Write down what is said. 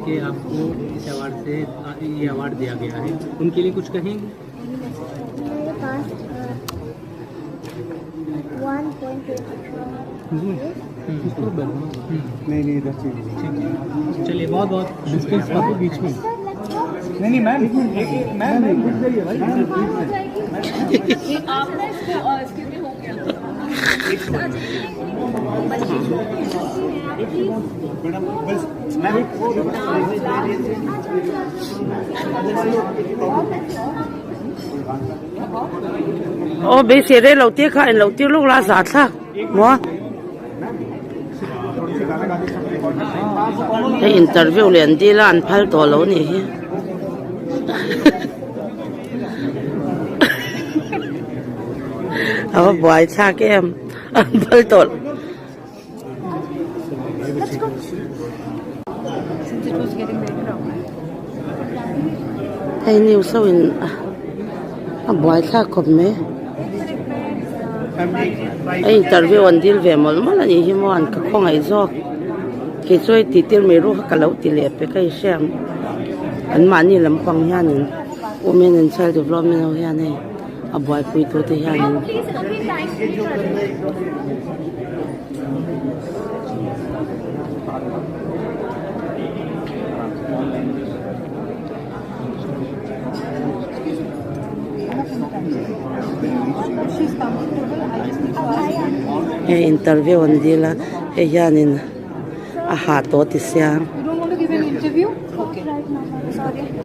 कि आपको इस अवार्ड से ये अवार्ड दिया गया है, उनके लिए कुछ कहेंगे? मेरे पास 1.8। नहीं नहीं, इधर चाहिए। चलिए, बहुत बहुत डिस्टेंस काफी बीच में। नहीं नहीं मैम, मैम जाइए भाई। आप ना इसको इसके में हो गया। Aw beisei rei lo tir kha en lo tir lawk la za thlak maw hei interview leh an dil a an phal tawh lo nih hi a va buai thlak em an phal tawh lo. Hei news ho in a buai thlak khawp mai a interview an dil ve mawlh mawlh a nih hi maw an ka khawngaih zawk kei chu hei tih tir mai ruh kha ka lo ti leh pek a i hre ang an mahni lampang hianin women and child development ho hian hei a buaipui tu te hianin. Hei interview an dil a hei hianin a hah tawh ti sia.